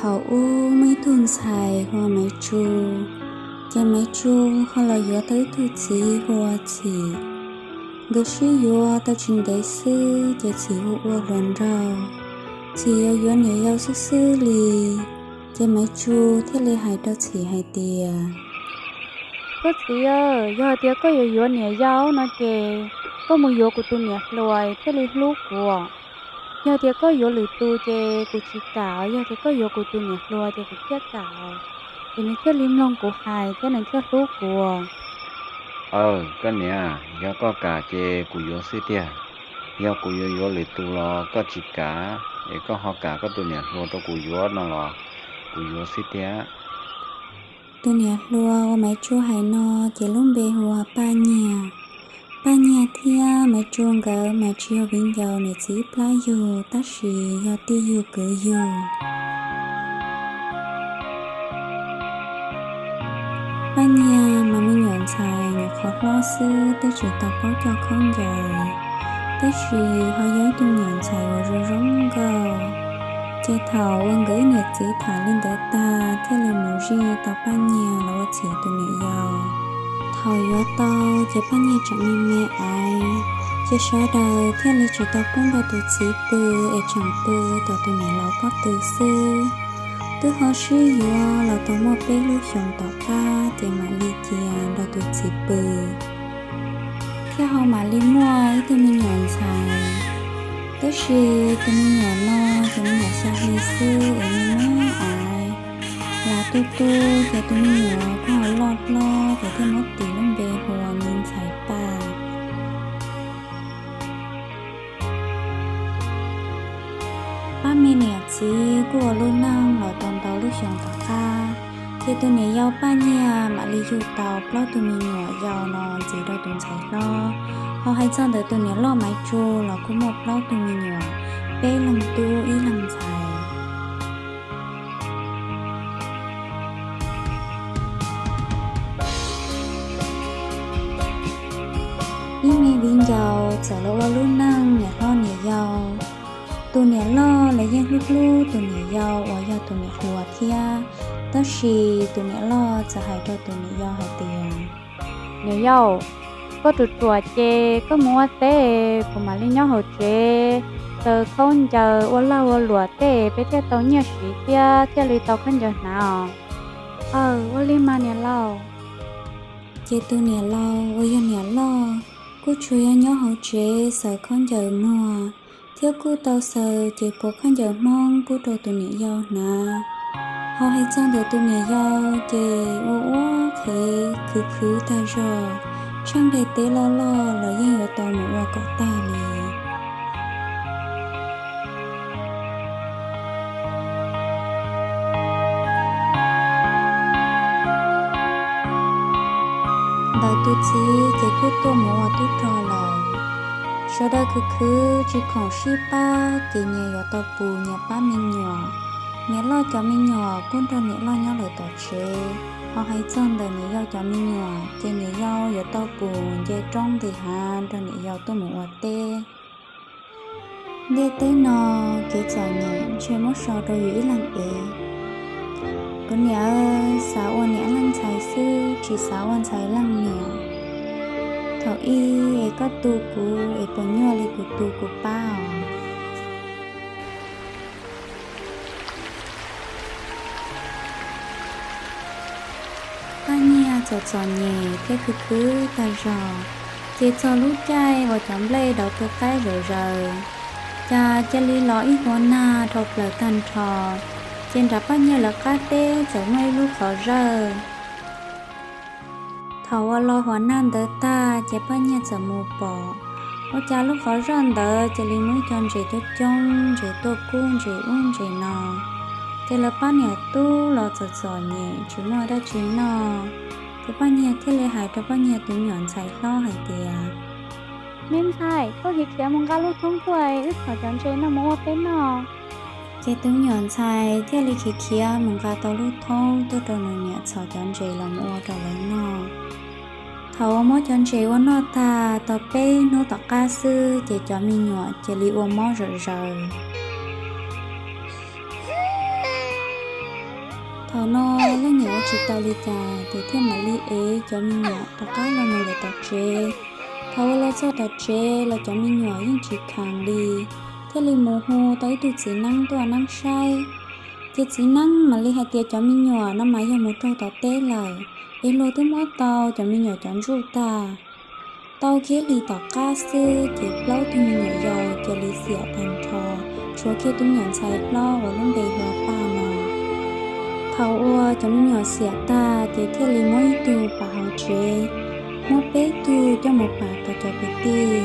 Thaum ub muaj ib tug ntxhais hu ua Maiv Tsu, ces Maiv Tsu ho los yuav tau ib tug txiv hu ua Txhim. Nkawd sib yuav tau tsis ntev xwb ces Txhim hu ua hluas nraug, Txhim yuav yuav niam yau xwb xwb li. Ces Maiv Tsu thiaj li hais rau Txhim hais tias, Koj txiv, yog hais tias koj yuav yuav niam yau no ces koj mus yuav kuv tus niam hluas thiaj li hlub kuv. Yog tias koj yuav lwm tus ces kuv tsis kam, yog tias koj yuav kuv tus niam hluas ces kuv thiaj kam, ces nws thiaj li mloog kuv hais thiab nws thiaj hlub kuv. Aw, koj niam, yog koj kam ces kuv yuav xwb tiag. Yog kuv yuav yuav lwm tus los koj tsis kam, es koj ho kam koj tus niam hluas rau kuv yuav no los kuv yuav xwb tiag. Tus niam hluas uas Maiv Tsu hais no ces lub npe hu ua Paj Nyiag. Paj Nyiag thiab Maiv Tsu nkawd mas tsis yog viv ncaus niam txiv ib plab yug, tab sis yog tij yug kwv yug. Paj Nyiag mas me nyuam ntxhais nyuam qhuav hlob xwb twb tsis tau paub coj khaub ncaws, tab sis ho yog ib tug me nyuam ntxhais uas zoo zoo nkauj. Ces thaum uas nkawd ib niam txiv tham li ntawd tag thiaj li mus zij tau Paj Nyiag los ua Txhim tus niam yau. Thaum yuav tau ces Paj Nyiag tseem me me aiv, ces sawv daws thiaj li tsis tau pub nrog tus txiv pw, es tseem pw tom tus niam laus pob tw xwb. Twb ho sib yuav los tau muaj peb lub xyoos tom qab ces mam li cia nrog tus txiv pw, thiab ho mam li muaj ib tug me nyuam ntxhais. Tab sis tus me nyuam no ces me nyuam xya hli xwb es me me aiv, lam tu tu ces tus me nyuam kuj ho loj hlob ces thiaj muab tis lub npe hu ua me ntxhais Paj. Pab me niam txiv kuj ua lub neej los tau ntau lub xyoo tom qab, ces tus niam yau Paj Nyiag mam li yug tau plaub tug me nyuam yau no ntxiv rau tus ntxhais hlob. Ho hais txog ntawm tus niam loj Maiv Tsu los kuj muaj plaub tug me nyuam, peb leeg tub ib leeg ntxhais. Ib me viv ncaus txawm los ua lub neej niam hlob niam yau. Tus niam loj los yeej hlub hlub tus niam yau uas yog tus niam hluas thiab, tab sis tus niam loj txawm hais rau tus niam yau hais tias, Niam yau, koj ruam ruam ces koj mus ua teb, kuv mam li nyob hauv tsev xaws khaub ncaws ua lag ua luam tej peb thiaj tau nyiaj siv thiab thiaj li tau khaub ncaws hnav os. Aw, ua li mas niam laus. Ces tus niam laus uas yog niam loj kuj tsuas yog nyob hauv tsev xaws khaub ncaws muag, thiab kuj tau xaws ces puas khaub ncaws Hmoob pub rau tus niam yau hnav. Ho hais txog ntawm tus niam yau ces ua ua qhev khwv khwv tag zog, tsheej nqe teb loj loj los yeej yuav tau mus ua kom tag li. Ntawm tus txiv ces kuj tuaj mus ua tub rog lawm. Sawv daws khwv khwv tsis khoom sib pab ces nyias yuav tau pus nyias pab me nyuam. Niam loj cov me nyuam kuj nrog niam loj nyob lawm tom tsev. Ho hais txog ntawm niam yau cov me nyuam ces niam yau yuav tau pus nce roob nqis hav nrog niam yau tuaj mus ua teb. Ntiaj teb no kev txom nyem ntshe muab so rau yus ib leeg ev. Kuv niam, xav ua niam leej ntxhais xwb tsis xav ua ntxhais leej niam. Thaum ub es koj tu kuv es puas nyuaj li kuv tu kuv pab os? Paj Nyiag txom txom nyem thiab khwv khwv tag zog, ces txog lub caij uas cov nplej dauv tu qaib zom zaws, cas cia li los ib huav nag dhau plaws tag nrho, ces nram Paj Nyiag lawv qab teb txawm muaj ib lub qhov zawj. Thaum uas los huav nag ntawd tag ces Paj Nyiag txawm mus pom, ua cas lub qhov zawj ntawd cia li muaj ib co ntses coob coob, ntses tuaj kub ntses ub ntses no. Ces lawv pab niam tub los txom txom nyem tsis muaj dab tsi noj, ces Paj Nyiag thiaj li hais rau Paj Nyiag tus me nyuam ntxhais hlob hais tias, Me ntxhais, koj khiav khiav mus nqa lub thoob tuaj, wb txhom cov ntses no mus ua peb noj. Ces tus me nyuam ntxhais thiaj li khiav khiav mus nqa tau lub thoob tuaj rau nws niam txhom cov ntses los mus ua rau lawv noj. Thaum uas muab cov ntses ua noj tag tau peb hnub tom qab xwb ces cov me nyuam cia li ua mob zom zaws. Thaum no leej niam ua tsis tau li cas ces thiaj mam li ev cov me nyuam rov qab los mus lawm tom tsev. Thaum uas los txog tom tsev los cov me nyuam yeej tsis kheev li, thiaj li mus hu tau ib tug txiv neeb tuaj neeb saib. Ces txiv neeb mam li hais tias cov me nyuam no mas yog mus raug tom teb lawm, es luag twb muab tau cov me nyuam cov ntsuj tag. Tau kiag hli tom qab xwb ces plaub tug me nyuam yaus cia li xiam tag nrho, tshuav kiag tus me nyuam ntxhais hlob uas lub npe hu ua Paj no. Thaum uas cov me nyuam xiam tag ces thiaj li muab ib tug pam hauv tsev, muab peb tug coj mus pam tau cov kwv tij.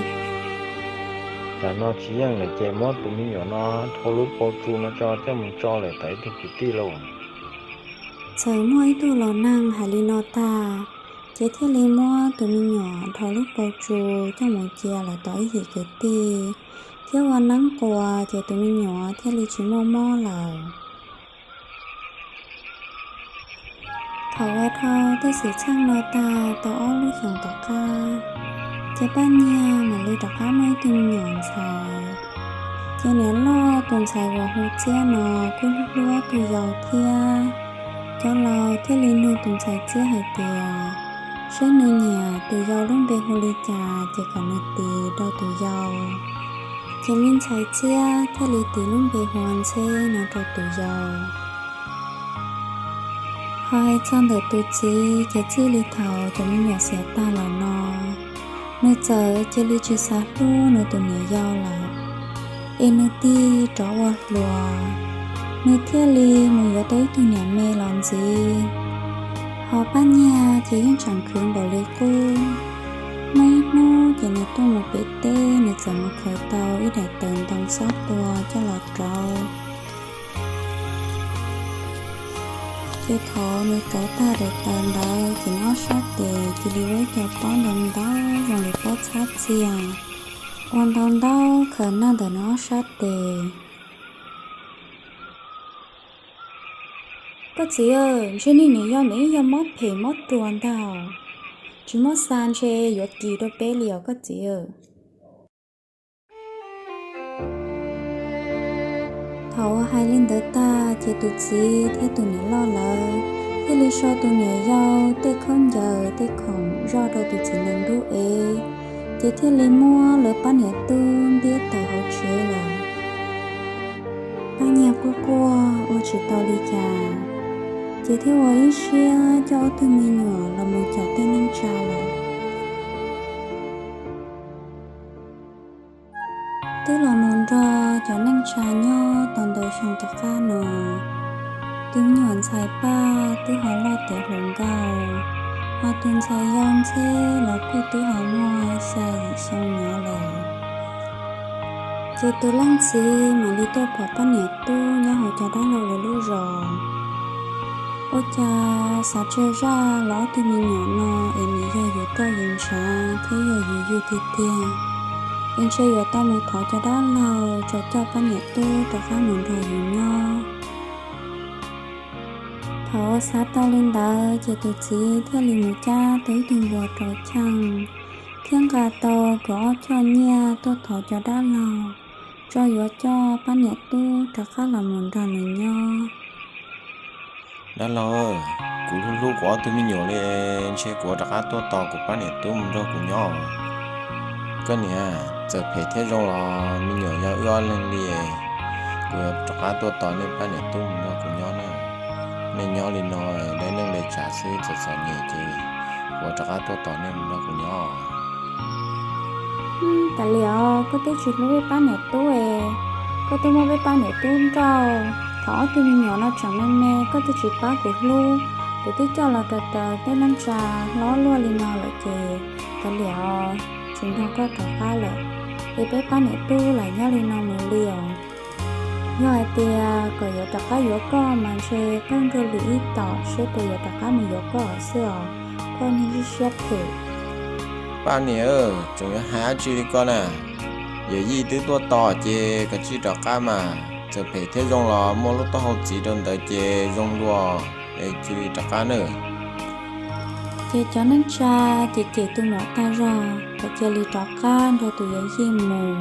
Tam no tsis yeej lawm ces muab tus me nyuam no dhau lub paus tsu no tso coj mus tso lawm tom ib tug kwv tij lauj. Txawm muaj ib tug laus neeg hais li no tag, ces thiaj li muab tus me nyuam dhau lub paus tsu coj mus cia lawm tom ib yim kwv tij, thiab ua neeb quas ces tus me nyuam thiaj li tsis muaj mob lawm. Thaum uas dhau tej xwm txheej no tag tau ob lub xyoos tom qab, ces Paj Nyiag mam li rov qab muaj ib tug me nyuam ntxhais. Ces niam loj tus ntxhais uas hu Txiab no kuj hlub hlub tus yau thiab. Cov laus thiaj li nug tus ntxhais Txiab hais tias, saib nws nyiam tus yau lub npe hu li cas ces kom nws tis rau tus yau. Ces me ntxhais Txiab thiaj li tis lub npe hu ua Ntxheb no rau tus yau. Ho hais txog ntawm tus txiv ces txij li thaum cov me nyuam xiam tag los no, nws txawm cia li tsis xav hlub nws tus niam yau lawm, es nws tig rov ua hluas, nws thiaj li mus yuav tau ib tug niam me los ntxiv. Ho Paj Nyiag ces yeej tseem khwv npaum li qub. Muaj ib hnub ces nws tuaj mus pem teb, nws txawm mus khaws tau ib daim tawv ntoo xob tua coj los rauv. Ces thaum nws rauv tag daim tawv ntawd ces nws ob sab tes cia li ua ib co pob ntau ntau zoo li pob txhab txiag, ua ntau ntau khaws nag ntawm nws ob sab tes. Koj txiv, ntshe niag niam yau ntawd yeej yog mob phem mob ruas ntag, tsis muab xa ntshe yuav kis rau peb li os koj txiv. Thaum uas hais li ntawd tag ces tus txiv thiab tus niam loj lawv thiaj li so tus niam yau tej khaub ncaws tej khoom zoj rau tus txiv nees nruab ev, ces thiaj li muab lawv pab niam tub ntiab tawm hauv tsev lawm. Paj Nyiag quaj quaj ua tsis tau li cas, ces thiaj ua ib siab coj ob tug me nyuam los mus caum tej neej tsa lawm. Twb los mus nrog cov neej tsa nyob tau ntau xyoo tom qab no, tus me nyuam ntxhais Paj twb ho loj tiav hluas nkauj, ho tus ntxhais yau Ntxheb los kuj twb ho muaj xya yim xyoo nyob lawm. Ces tus leej txiv mam li tuaj pom pab niam tub nyob hauv cov dab laug lawv lub zos. Ua cas xav tsawg zaj los ob tug me nyuam no es nws yog yus roj yus ntshav thiab yog yus yug tiag tiag, es ntshe yuav tau mus thov cov dab laug tso coj pab niam tub rov qab mus nrog yus nyob. Thaum uas xav tau li ntawd ces tus txiv thiaj li mus cab tau ib tug npua rau cheej, thiab nqa tau kaum ob choj nyiaj tuaj thov cov dab laug tso yuav coj pab niam tub rov qab los mus nrog nws nyob. Dab laug, kuv hlub hlub kuv ob tug me nyuam li, ntshe kuv rov qab tuaj tos kuv pab niam tub mus nrog kuv nyob. Koj niam, txawm phem thiab zoo los me nyuam yog wb ob leeg li, kuv yuav rov qab tuaj tos nej pab niam tub mus nrog kuv nyob na. Nej nyob li no dab neeg li tsam xwb txom txom nyem ces kuv yuav rov qab tuaj tos nej mus nrog kuv nyob. Kav liam, koj twb tsis hlub peb pab niam tub es koj twb muab peb pab niam tub nrauj. Thaum ob tug me nyuam no tseem me me koj twb tsis pab kuv hlub, kuv twb coj los raws raws tej neej tsa hlob luaj li no lawm ces kav liam, tsis nrog koj rov qab lawm, es peb pab niam tub lam nyob li no mus li os. Yog hais tias kom yuav rov qab yuav koj mas ntshe pheej nrog lwm ib tom seb puas yuav rov qab mus yuav koj xwb os, koj niag ib siab phem. Paj niam, tseem yuav hais dab tsi li koj na? Yawm yij twb tuaj tos ces koj cia li rov qab mas, txawm phem thiab zoo los muaj lub taub hau txiv rau ntawd ces zoo dua, es cia li rov qab nawb. Ces cov neej tsa ces cem tus muam tag zog kom cia li rov qab nrog tus yawm yij mus,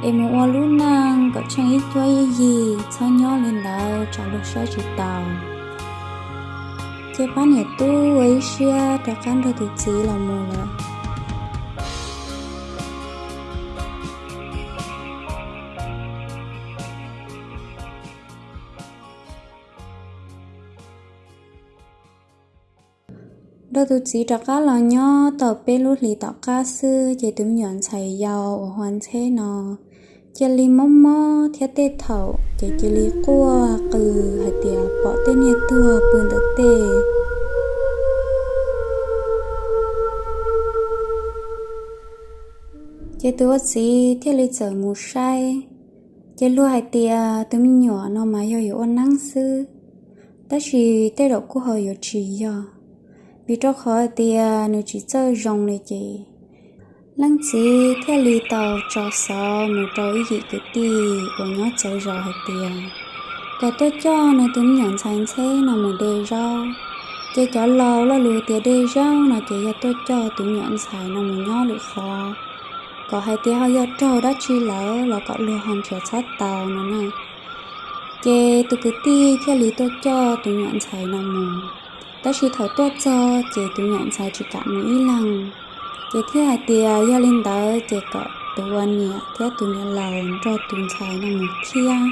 es mus ua lub neej kom tsheej ib cuab ib yig, txhob nyob li ntawd tsam luag saib tsis taus. Ces pab niam tub ua ib siab rov qab nrog tus txiv los mus lawm. Nrog tus txiv rov qab los nyob tau peb lub hlis tom qab xwb ces tus me nyuam ntxhais yau uas hu ua Ntxheb no cia li mob mob thiab tej thaum ces cia li quaj qw hais tias pom tej niag tuag pw ntawm tej. Ces tus ua txiv thiaj li txawm mus saib, ces luag hais tias tus me nyuam no mas yog yuav ua neeb xwb, tab sis tej zaum kuj ho yuav tsis yog, vim rau qhov tias nws tsis txawj zoo li ces leej txiv thiaj li tau tso xov mus rau ib yim kwv tij uas nyob txawv zos hais tias kom tuaj coj nws tus me nyuam ntxhais Ntxheb no mus de zaub. Ces cov laus lo lus tias de zaub no ces yog tuaj coj tus me nyuam ntxhais no mus nyob lwm qhov, kom hais tias ho yog raug dab tsi lawm los kom luag ho nrhiav txhob tau no na. Ces tus kwv tij thiaj li tuaj coj tus me nyuam ntxhais no mus, tab sis thaum tuaj txog ces tus me nyuam ntxhais tsis kam mus ib leeg, ces thiaj hais tias yog li ntawd ces kom tus ua niam thiab tus niam laus nrog tus ntxhais no mus thiab.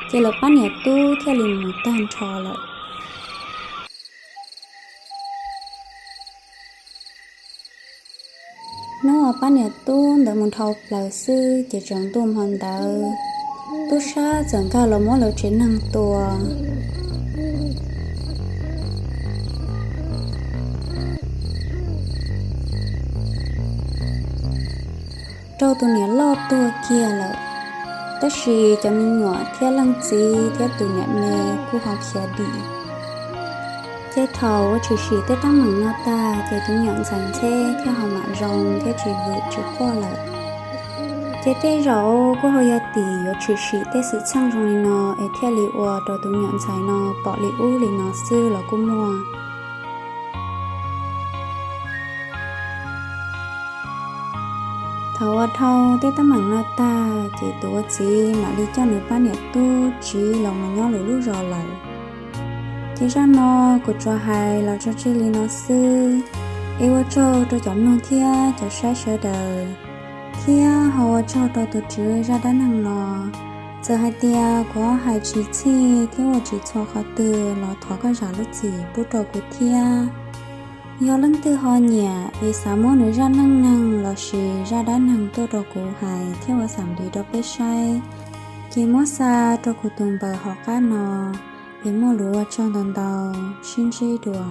Ces lawv pab niam tub thiaj li mus tag nrho lawm. Hnub uas pab niam tub ntawd mus dhau plaws xwb ces tsaus ntuj hmo ntawd, tub sab txawm nkag los muab lawv tsev neeg tua rau tus niam loj tuag kiag lawm, tab sis cov me nyuam thiab leej txiv thiab tus niam me kuj ho khiav dim. Ces thaum ua tshwm sim tej teeb meem no tag ces tus me nyuam ntxhais Ntxheb thiaj ho mam zoo thiab tsis vwm tsis quaj lawm. Ces tej zaum kuj ho yog tim yuav tshwm sim tej xwm txheej zoo li no es thiaj li ua rau tus me nyuam ntxhais no pom li ub li no xwb los kuj muaj. Thaum ua dhau tej teeb meem no tag ces tus ua txiv mam li coj nws pab niam tub tsiv los mus nyob lwm lub zos lawm. Ces zaj no kuv tsuas hais los tso tseg li no xwb, es ua tsaug rau cov mloog thiab cov saib sawv daws, thiab ho ua tsaug rau tus tswv zaj dab neeg no. Txawm hais tias kuv hais tsis txhij thiab ua tsis txhua qhov twg los thov koj zam lub txim pub rau kuv thiab. Yog leej twg ho nyiam es xav muab nws zaj neej neeg lossis zaj dab neeg tuaj rau kuv hais thiab ua xam npis rau peb saib, ces muab xa rau kuv tus npawb hauv qab no. Es muaj lus ua tsaug ntau ntau, sib ntsib dua.